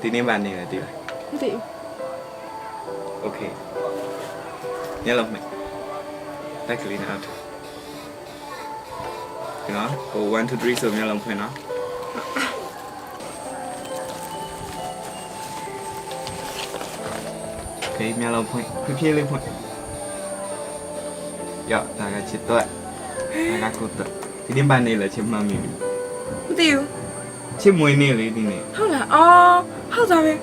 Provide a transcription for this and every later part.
တနံၤဘၣ်န့ၣ်လၢတံၢ်ဘၣ်. မ့ၢ်လီၤမ့ၢ် တၢ်ကလံၤန့ၣ်အီၣ်ထူ က one two three ဆို မျက်လုံးဖွင့်နော်. က မျက်လုံးဖွင့် ဖြည်းဖြည်းလေးဖွင့်. ယောက် ဒါကချစ်သွက် ဒါကကိုသွက်. ဒီနေ့ဘာနေ့လဲ ချစ်မမီး မသိဘူး ချစ်မွေးနေ့လေ ဒီနေ့. ဟုတ်လား အော် ဟုတ်သားပဲ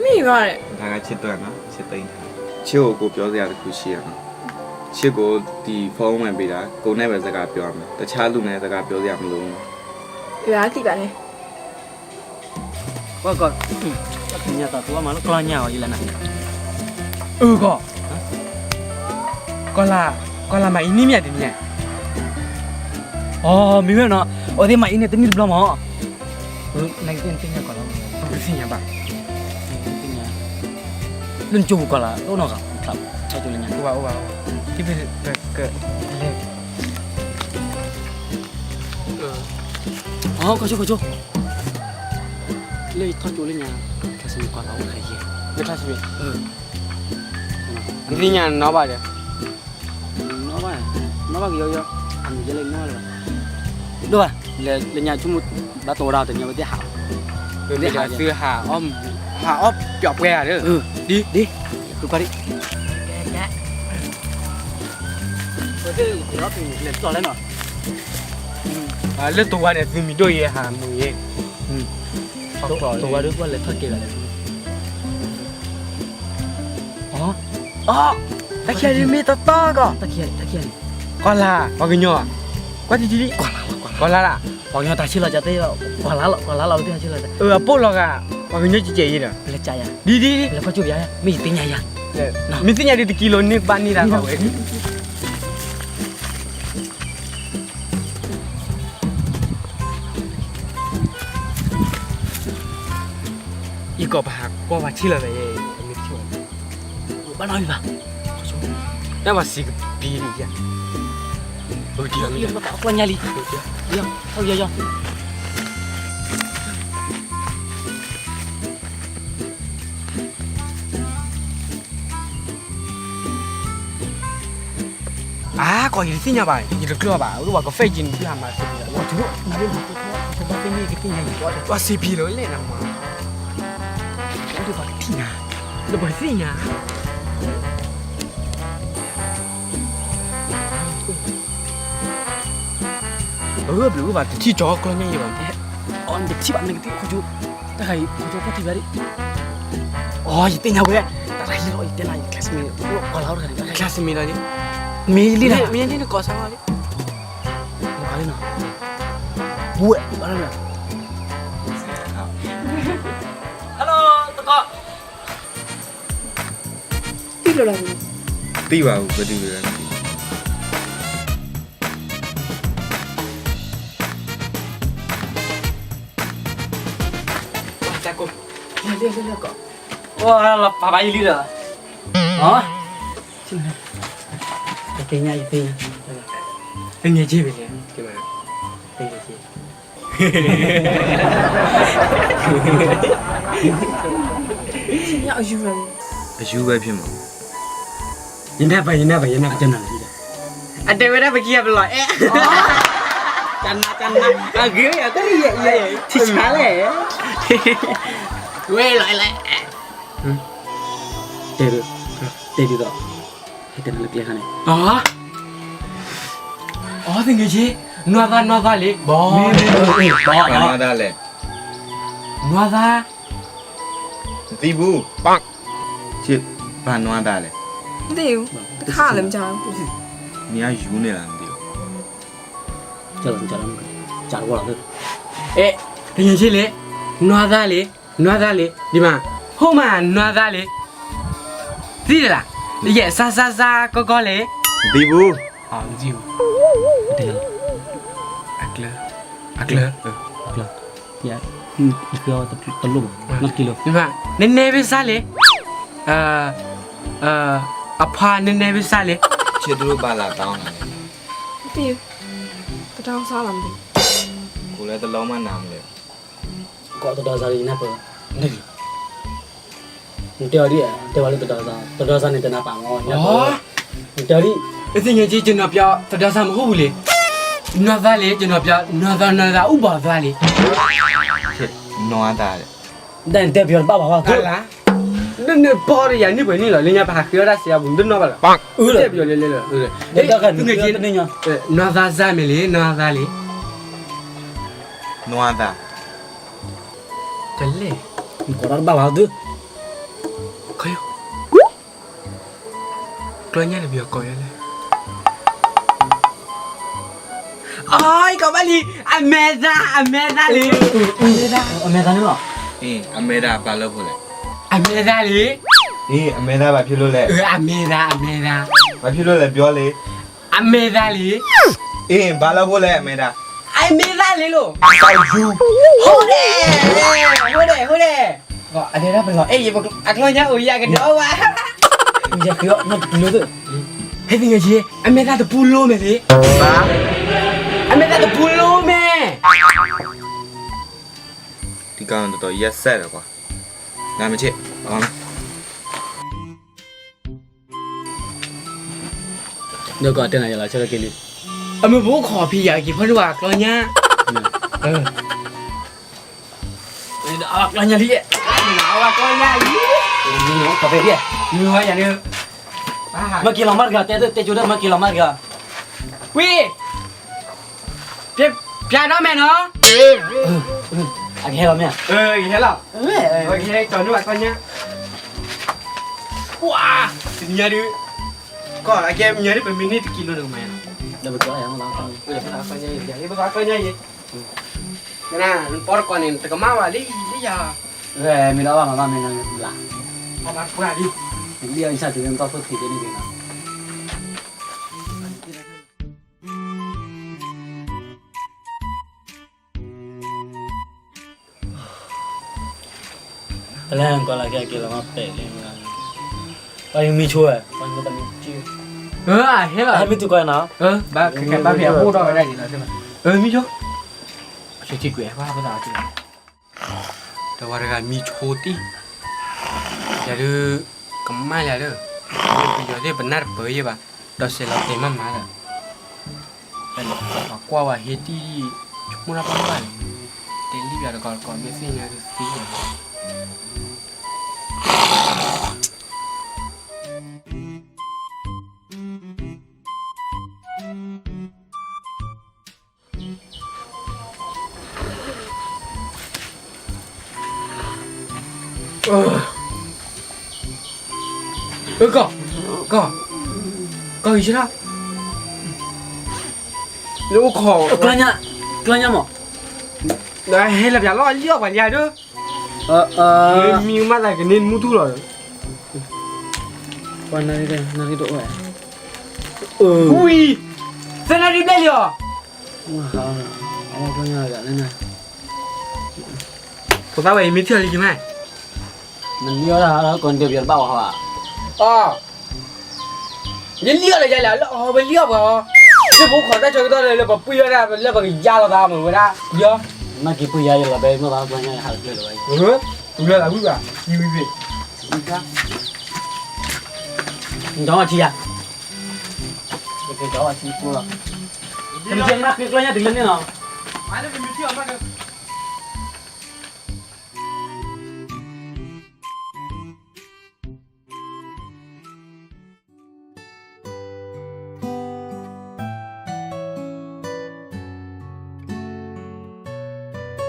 မေ့သွားတယ် ဒါကချစ်သွက်နော် ချစ်သိမ်းထား. ချစ်ကိုကိုပြောစရာတစ်ခုရှိရနော်. ချစ်ကိုဒီဖုန်းဝင်ပေးတာ ကိုနဲ့ပဲစကားပြောရမယ် တခြားလူနဲ့စကားပြောစရာမလိုဘူးနော်. ရွာသိပါတယ် ကွၢ်ကီး ညါသးသူအမၤလၢကျီညါအီၤယလဲၣ်နၤ. အၢကီး ကီးလၢ ကီးလၢမၤအံၤနံၣ်မ့ၢ်တနံၣ်. အိ မ့ၢ်ဝဲနီၤ အဝဲသ့ၣ်မၤအံၤန့ၣ်တနံၣ်တဘျီမး. နကသ့ၣ်ညါကီးလၢ ပကသ့ၣ်ညါဘၣ် လၢနကၠိပူၤကီးလၢ တအိၣ်နီတဂၤ ထီၣ်ကၠိလၢညါ အိၣ်ဘၣ်အိၣ်ဘၣ် ကလဲ အၢ ကီးကၠိ ကီးကၠိ လၢယထီၣ်ကၠိလၢညါ classmate ကွၢ်လၢအိၣ်တခါယဲ လၢ classmate နသ့ၣ်ညါနီၢ်ဘၣ်ဒီး နီၢ်ဘၣ် နီၢ်ဘၣ်ကယီယီ အမံၤယဲလၢနီၢ်ဘၣ်လၢၤဘၣ် ဒိၣ်ဘၣ် လၢညါဆိကမိၣ် ဘၣ်တိၢ်ဝဲဒၣ်တနံၤဝဲသ့ၣ်ဟး ဝဲသ့ၣ်ဟး သုဟးအီၣ် ဟးအီၣ်ပျီပှဲၤဧါဒီး ဒ် ဒ် ကွၢ်ဒ် ဝဲသ့ၣ် လဲၤတီၢ်လဲၣ်နီၤ လၢတိၢ်ဝါန့ၣ် သုမံၤဒိၣ်ယဲဟးမုာ်ယဲ တိၢ်ဝါဒိၣ်ကွၢ်လဲၤထီၣ်က့ၤဘၣ်လဲၣ် အ အ တၢ်ခံဂၤဒ်မ့ၢ်တတီကီး တၢ်ခံဂၤန့ၣ် ကီးလါ ပှၤကညီ ကွၢ်ထံထံဒ် ကီးလါလီၤ ကီးလါလၢ ပှၤကညီတၢ်ဆ့ၣ်လီၤကသ့ ကီးလါလီၤ ကီးလါလီၤ ပသ့ၣ်ဟးဆ့ၣ်လီၤ အၢအပိၢ်လီၤဂာ် ပှၤကညီကဲကဲအံၤဒီး ပလဲၤကၠါယၤ ဒ်ဒ် ပလဲၤကွၢ်ကၠိပယါ မ့ၢ်ယသ့ၣ်ညါယၤ မ့ၢ်သ့ၣ်ညါဒ်တကံလိၤန့ၢ်ဘၣ်န့ၢ်ဒၣ်ဝဲ ယကီးပဟးကွၢ်ပှၤဆ့ၣ်လီၤသးယဲ မ့ၢ်တဆ့ၣ်ဘၣ် ဘၣ်နီၢ်အံၤဘၣ် တၢ်ပှၤစံးကပံၤလံယၤ ပကထံၣ်အီၤမ့ၢ် ကျီညါလံ ယီယီယီ အါ ကီး ယတသ့ၣ်ညါဘၣ် ယတကျၢၤဘၣ် အိၣ်ဒီးပှၤကဖဲၣ်က့ၤန့ၣ် သုဟးမၤစ့ၢ်ကီး ပှၤစ့ၢ်ဖံးလီၤလဲၣ်နမၤ အိၣ်ဒီးပှၤကထံၣ်နၤ ဒီးပှၤကသ့ၣ်ညါ အၢ ဘျုးဘၣ် တထံၣ်ကၠီကျီညါယံၤဘၣ် အီ နတထံၣ်ဘၣ် နကသ့ၣ်ခီကၠိ တၢ်ခါအံၤ ခီကၠိကွၢ်ထံဘၣ်ဒ် အီ ယသ့ၣ်ညါဝဲ တၢ်တၢ်ဟံးလီၤ ယတဲနၤ ယ classmate ကွၢ်လၢတဂၤန့ၣ် classmate လီၤ မ့ၢ်လံလီၤ မ့ၢ်လံနကီၢ်စါလီၤလံ နကီၢ်လံနီၤ ဝဲ ဘၣ်လီၤ hello တကီၢ် တံၢ်လီၤလီၤ တံၢ်ဘၣ် ပဒုးလီၤ လၢလၢလၢကီး အိၣ်လီၤပာ်ဘၣ်ယလံဒီး အီ ယသ့ၣ်ညါ ယသ့ၣ်ညါ တငယ်ချင်းပဲလေ ဒီမှာ တငယ်ချင်း အယူပဲ အယူပဲဖြစ်မှာ ယနၢ်ပၢၢ် ယနၢ်ပၢၢ် ယနၢ်ပၢၢ် အတဲဝဲဒၣ်ပကံၢ်အပလီၢ်အဲၣ် တနၤ တနၤ အဂ့ၤ အတရံး ယ ယ ထံဆါလဲၣ် ဝဲလီၤလဲၣ် တဲဒု တဲဒုဒီး ဟဲတဲနၤလၢကျဲခါန့ၣ် အီ အီ သူငယ်ချင်း နွားသား နွားသား လေ ဘီ နွားသားလဲၣ် နွားသား သံဘူး ချစ် ဘာနွားသားလဲၣ် မသိဘူး တခါလည်းမကြားဘူး နင်ကယူနေလား မသိဘူး ကျတော့ကျတော့ကျတော့ဝါလို့အဲ သူငယ်ချင်း လေ နွားသား လေ နွားသား လေ ဒီမှာ ဟုတ်မှာ နွားသား လေ သိတယ်လား ယဲ စားစားစား ကောကော လေ မသိဘူး အာ မသိဘူး တဲ အကျၢၤ အကျၢၤ အကျၢၤ ယ တလိၣ်ဘၣ် နကီၤလီၤ ဒီမှာ နည်းနည်းပဲစားလေ အ အ အဖါ နည်းနည်းပဲစားလေ ချစ်သူတို့ဘာလာတောင်းတာလဲ မသိဘူး တတောင်းစားလား မသိဘူး ကိုယ်လည်းတစ်လုံးမှနားမလည်ဘူး ကီးတဒီးစၤလံနၢ်ပၢၢ် နတဲအီၤဒ် တဲဝဲလၢတဒီသး, တဒီသးန့ၣ်တနၢ်ပာ်မီၤ, နတဲအီၤဒ်, သ့ၣ်ညါက့ ကနီၤပၠီ တဒီသးမ့ၢ်ဟီၣ်ပူၤလံ, နီၢ်သးလံ ကနီၤပၠီ နီၢ်သး နီၢ်သး အူဘၣ်သးလံ, နီၢ်သး, နတဲပယီၤတဘၣ်ဘၣ်ဝဲ, နပီဒီးယၤန့ၢ်ပှဲၤန့ၣ်လီၤ, လၢညါပဟးဃ့အီၣ်တၢ် စံးအပူၤ နတနီၣ်ဘၣ်လီၤ, တဲပယီၤလဲၤလဲၤလီၤ, နီၢ်သးစၢ်မ့ၢ်လံ နီၢ်သးလံ, နီၢ်သး, တလဲၣ်, နကိးတၢ်တဘၣ်ဘၣ်သု ခီ, ကျီညါန့ၣ်ပယီၤကိးယၤလဲၣ်, အကိးဘၣ်လံ, အမဲသး အမဲသးလံ, အမဲသးန့ၣ်လီၤ, အမဲသးဘၣ်လၢဖိလဲၣ်, အမဲသးလံ, အမဲသးဘၣ်ဖဲလိလဲၣ်, အမဲသး အမဲသး, ဘၣ်ဖဲလိလဲၣ် ပယီၤလံ, အမဲသးလံ, အ့ ဘၣ်လၢဖိလဲၣ် အမဲသး, အမဲသးလံလိၤ, ဟိဒဲး, ဟိဒဲး ဟိဒဲး, အဒဲဒၣ်ပလီၤ, အ့ အကျီညါအိၣ်ယၤကဒီးဝဲ, ယၤကဒီး, ဟဲသ့ၣ်ညါက့, အမဲသးတပူၤလိမဲာ်လံ, အမဲသးတပူၤလိမဲာ်, တံၤကီၢ်တတီၤယဲၢ်စဲးဒီးကွၢ်, နမ့ၢ်ဆ့ၣ်, ဒီးကတဲနၤယလီၤဆၢက့ၤလံ, အမ့ၢ်ပအိၣ်ခိးဖံးယၤက့ၤဖီဒိၣ်ဝဲကျီညါ, ကျီညါလံ, ဝဲကျီညါလံ, မ့ၢ်က့ၤလီၤမးတဂၤ, တဲတဲကၠိဒီး မ့ၢ်က့ၤလီၤမးတဂၤ, ဝံၤ ပျးဒီးမဲာ်နီၤ, အကဟဲလီၤမ့ၢ်, ကဟဲလီၤ, ကဟဲကၠီၤန့ၢ်ဘၣ်ကျီညါ, ကွၢ်, တနံၤညါဒုး, ကီၢ်အကဲမ့ၢ်ညါဒုး ပမ့ၢ်န့ၢ်တကံလိန့ၣ်ကမၤ, ပကျီညါ, ပကျီညါအံၤ, နပီတကွၢ်န့ၣ် တကမၣ်ဘၣ်လံ, လံယၤ, မ့ၢ်ဒီးဘၣ်မၤဘၣ်မ့ၢ်နၤလၢ်, အဘၣ်ကွၢ်လံ, လံအီၣ်အံၤဆၣ်တုၤလၢနတီၢ်ဖိသ့ၣ်ကဲန့ၣ်က့ၤနီၤ ပလဲၤကီးလၢကဲက့ၤလီၤမးပဲာ်လံ, ပှၤမံဆိဝဲ, ပှၤမံတမံ, ဟဲလီၤ, ဟဲမံတုၤကီးနီၤ, ဘၣ်ခဲခဲဘၣ်ဖဲအအိၣ်ဒီးဝဲဒၣ်လီၤ, မံဆိ, အဆိထံကွဲးဘၣ်ပသး, ဒီးဝဲတဂၤမံဆိတံၢ်, ယၤဒုး, ကမၣ်ယၤလၢ, ပယီၤသ့ၣ်ပနၢ်တပၢၤယဲၢ်ဘၣ်, ဒီးစဲးလီၤတဲာ်မးမးလၢ ပှၤကွၢ်ဝဲဟ့တံၢ်, ဆိကမိၣ်တၢ်ဘၣ်ဘၣ်န့ၣ်, တဲလံပျးတကီးတကီး မ့ၢ်သ့ၣ်ညါဒုးသ့လီၤ. ကီၢ်, ကီၢ်, ကီၢ်ဂ့ၤဆၢထၢၣ်, လၢအိၣ်ခိး, ကျီညါ, ကျီညါမး, ဟဲလၢပျးလီၤလံအီၣ်ပှၤလံဧါဒၢ, မံမးသးကန့ၢ်မူထူၣ်လီၤ, ပှၤနၢ်ရံၣ်တအိၣ်, ဝံၤ, သၢနၣ်ရံၣ်ဘျဲၣ်လံအီၤ, ဖိသၣ်ဝဲအံၤ မ့ၢ်ထံၣ်အီၤလံက့ၤမး, နလံအီၣ်တၢ်ကိးနဒဲးပယီၤတဘၣ်ဝဲဟီဧါ, ယလံအီၣ်လၢယၤလဲၣ်, လၢအီၤဝဲလံအီၣ်ပှၤအီၤ, လၢပအိၣ်ခိးတၢ်ဆၢကတီၢ်လၢပပှံၢ်ဝဲဒၣ်လၢပကယါလီၤသးမ့ၢ်ဝဲဒၣ်, ယီ, မ့ၢ်က့ၤပှံၢ်ယါယလီၤဘဲမ့ၢ်ဘၣ်ကျီညါဟးတကျၢၤလၢၤဘၣ်, ဝံၤလၢသးဝံၣ်ဘၣ်, ဝံၤဝံၤ, နထီၣ်ထံယါ, ကကီထံကိလီၤ,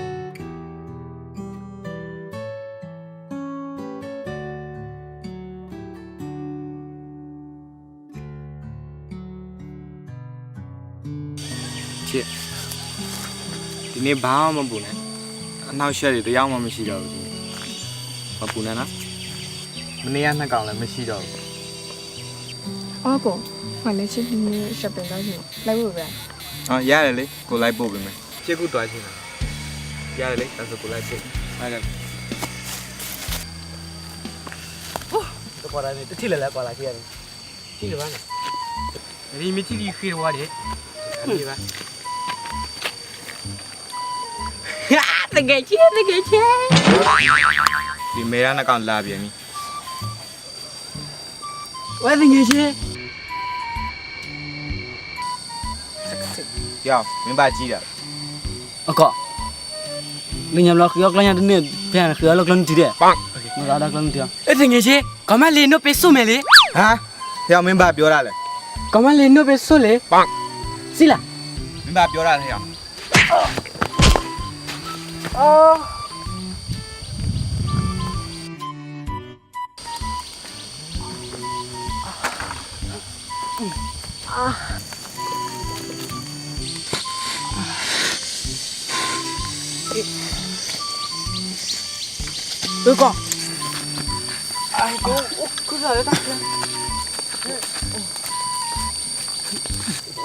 တမ့ၢ်ကျီညါတမ့ၢ်န့ၣ်လီၤ. ဒ်န့ၣ်ဘၣ်မ့ၢ်ပူၤန့ၣ်, အနီၢ်ဆှၢဒံးတယါမ့ၢ်မ့ၢ်ဆံးဒီး, မ့ၢ်ပူၤန့ၣ်နီၤ, မ့ၢ်န့ၢ်ယါနၢ်ကီၢ်လၢမ့ၢ်ဆံးဒီး, အီၣ်ကိၣ်, ပှၤလဲၤဆ့ၣ်နံၤရှပ့ၤဒီးယိၤ, လၢဝဲ, ယါလၢလံ ကိးလါဘိၣ်ပမ့ၢ်, ဆ့ကူၣ်တွၤဆ့ၣ်နီၤ, ယါလၢလံ တၢ်သကိးလါဘိၣ်, တကိးဒၣ်န့ၣ် တထံၣ်လၢၤလၢကိးလါဆ့ၣ်န့ၣ်, ထံၣ်လၢၤဘၣ်န့ၣ်, မ့ၢ်ထံၣ်ဒ်ဃ့တဝါဒံး, ဘၣ်, သကဲးဆ့ သကဲးဆ့, မဲရနကလါဘၣ်မံ, ဝဲသ့ၣ်ညါက့, ယမ့ၢ်ဘၣ်ကံ, အကီၢ်, လၢညါဘျီဃုအီၣ်ကျီၢ်ညါတန့ၢ်, ဖဲဃုအီၣ်လၢကျီၢ်နုၢ်ထံဒဲး, မ့ၢ်သ့ၣ်ညါက့, ကီၢ်မးလံာ်နိၣ်ပ့းစိၣ်မဲာ်လံ, ဟါ, ဖဲမ့ၢ်ဘၣ်ပျီဒၣ်လဲၣ်, ကီၢ်မးလံာ်နိၣ်ပ့းစိၣ်လံ, စံလၢ်, မ့ၢ်ဘၣ်ပျီဒၣ်လဲၣ် အကီၢ်, အ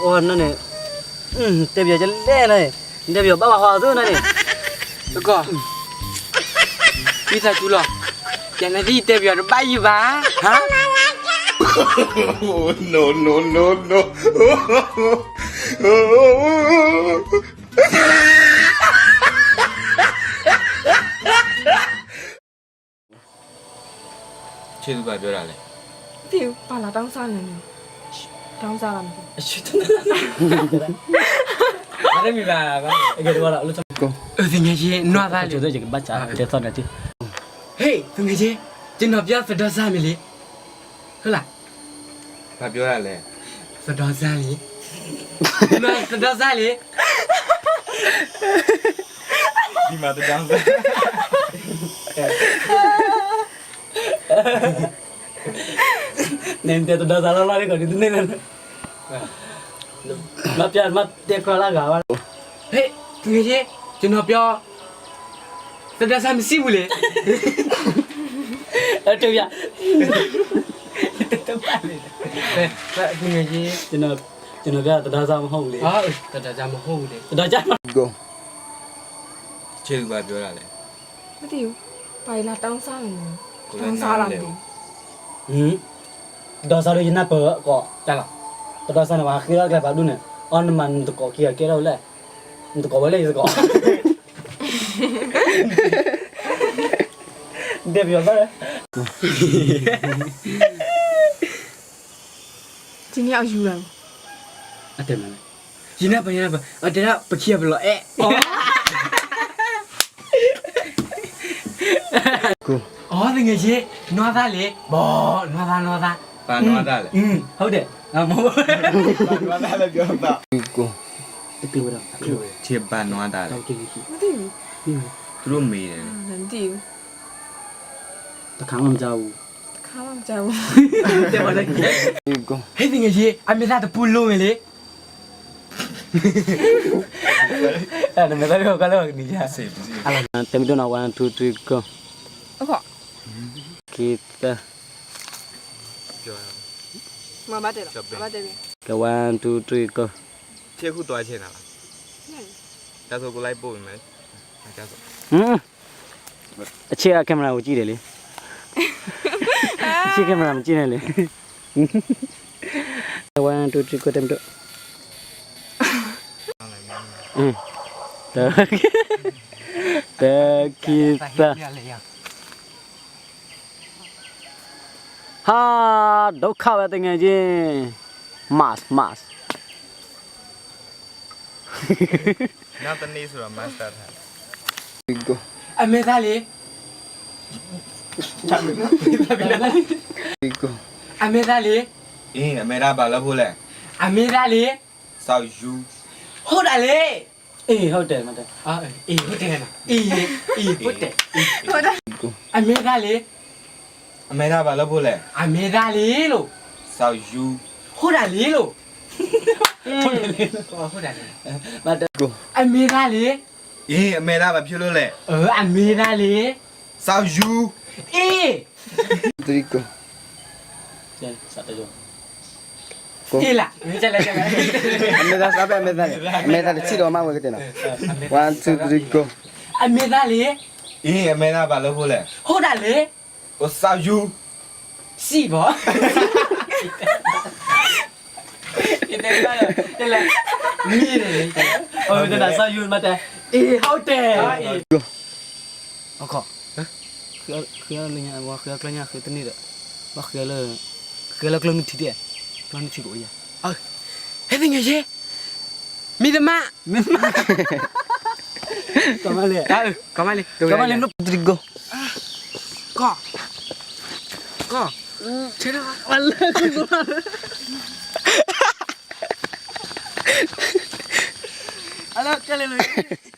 ိၣ်နန့ၣ်, တဲပယီၤကလဲၣ်နန့ၣ်, တဲပယီၤဘၣ်ဘၣ်ဟီသိနန့ၣ်, အကီၢ်, ဝံသးစူၤလီၤ, ယနသ့ၣ်တဲပယီၤတဘၣ်ယံၤဘၣ်, ဟါ ဆ့ၣ်သူဘၣ်ပျီဒၣ်လဲၣ်, သ့ၣ်ပာ်လီၤတၢ်ကစီၣ်န့ၣ်, တၢ်ကစီၣ်လီၤန့ၣ်, အမ့ၢ်ဘၣ်, သ့ၣ်ညါက့, နွၤသးလံ, တဲသီၣ်န့ၣ်, ဟ့ၣ်, သ့ၣ်ညါက့, ယနီၤပျီသဒီစၢ်မ့ၢ်လံ, ဟၢလၢ် ဘၣ်ပျီဒၣ်လဲၣ်, သဒီစၢ်လံ, သဒီစၢ်လံ, ဒ်မးသဒီစၢ် နတဲသဒီစၢ်လီၤလီၤန့ၣ်ကီးဒ်တန့ၢ်လၢ, မ့ၢ်ပျီမ့ၢ်တဲကျီလၢဂၤဝဲ, ဟ့ၣ်, သ့ၣ်ညါက့, ယနီၤပျီ သဒီစၢ်မ့ၢ်စံပူၤလံ, အတယၤ, သ့ၣ်ညါက့, ယနီၤပျီသဒီစၢ်မ့ၢ်ဟီၣ်ပူၤလံ, သဒီစၢ်မ့ၢ်ဟီၣ်ပူၤလံ, ဆ့ၣ်သူဘၣ်ပျီဒၣ်လဲၣ်, မ့ၢ်သ့ၣ်, ပာ်လီၤတၢ်ကစီၣ်န့ၣ်, တၢ်ကစီၣ်လီၤန့ၣ်, သဒီစၢ်ဒီးယနၢ်ပၢၢ်ကီး, သဒီစၢ်န့ၣ် ပှၤဃ့ထီၣ်ကျဲပာ်ဒူၣ်န့ၣ်, အီနမၤနတကိးခံဂၤကဲထီၣ်ဝဲလဲၣ်, နတကိးဝဲလဲၣ်ယသကိး, ဒဲပယီၤဘၣ်, ထံန့ၣ်အယူၤလီၤ, အတဲမးလဲၣ်, ယနၢ်ပၢၢ် ယနၢ်ပၢၢ် အတဲဒၣ်ပခံဂၤပလီၤအဲၣ်, အီ သ့ၣ်ညါက့, နွၤသးလံ, ဘီ, နွၤသး နွၤသး, ဟီၣ်ဒဲး, မ့ၢ်, တ့ဝဲဒၣ်, ဘၣ်နွၤသးလဲၣ်, သူတို့မေးတယ်, တခါမှမကြားဘူး, တခါမှမကြားဘူး, ဟဲသ့ၣ်ညါက့, အမဲာ်သၣ်တပူၤလိၤဝဲလံ, နမဲာ်သၣ်ကလၢကနံၤ, တဲမ့ၢ်ဒိၣ်နီၤ, one two three go, က့ၤသၢ, ကဲ one two three go, အဆ့ၣ်အ camera ကိုကြည့်တယ်လေ, အဆ့ၣ် camera မကြည့်နဲ့လေ, one two three go တဲမ့ၢ်ဒိၣ်, တၢ, တၢ, ခံ, သၢ, ဟါ, ဒိၣ်ခါဝဲ သူငယ်ချင်း, mask mask, အမဲာ်သၣ်လံ, အမဲာ်သၣ်လံ, အမဲာ်သၣ်ဘၣ်လၢဖိလဲၣ်, အမဲာ်သၣ်လံ, ဟိၣ်ဒၣ်လံ, အ့ၣ် ဟိၣ်တဲာ်, အ့ၣ် ဟိၣ်တဲာ်, အ့ၣ် ဟိၣ်တဲာ်, အမဲာ်သၣ်လံ, အမဲာ်သၣ်ဘၣ်လၢဖိလဲၣ်, အမဲာ်သၣ်လံလိၤ, ဟိၣ်ဒၣ်လံလိၤ, အမဲာ်သၣ်လံ, အမဲာ်သၣ်ဘၣ်ဖျိလိၤလဲၣ်, အမဲာ်သၣ်လံ, အ့ၣ် အမဲာ်သၣ်, အမဲာ်သၣ်တဆံးဒီးမးဝဲကတဲနီၤ, one two three go, အမဲာ်သၣ်လံ, အမဲာ်သၣ်ဘၣ်လၢဖိလဲၣ်, ဟိၣ်ဒၣ်လံ, စၢ်ယူၤ, စံၣ်ဘီ, တဲလဲၣ်, မ့ၢ်န့ၣ်, တဲနၤစၢ်ယူၤမးတဲ, အ့ၣ် ဟိၣ်တဲာ်, အခီ ဃ့လၢညါ, ဝဲဃ့ကျၢၢ်ညါ ဃ့တန့ၢ်ဒီး, ဘၣ်ဃ့လၢ, ဃ့လၢကျၢၢ်နုၢ်ထံတ့ၢ်, ကျၢၢ်နုၢ်ထံကအိၣ်ယၤ, ဟဲသ့ၣ်ညါယဲ, မံၤတမး, မ့ၢ်မး, ကမၣ်လံ, ကမၣ်လံ, ကမၣ်လံ, နီၢ်ပတံၤကိၢ်, ကီၢ်, ကီၢ်, ဆဲး, အလၢကလဲၤလီၤ.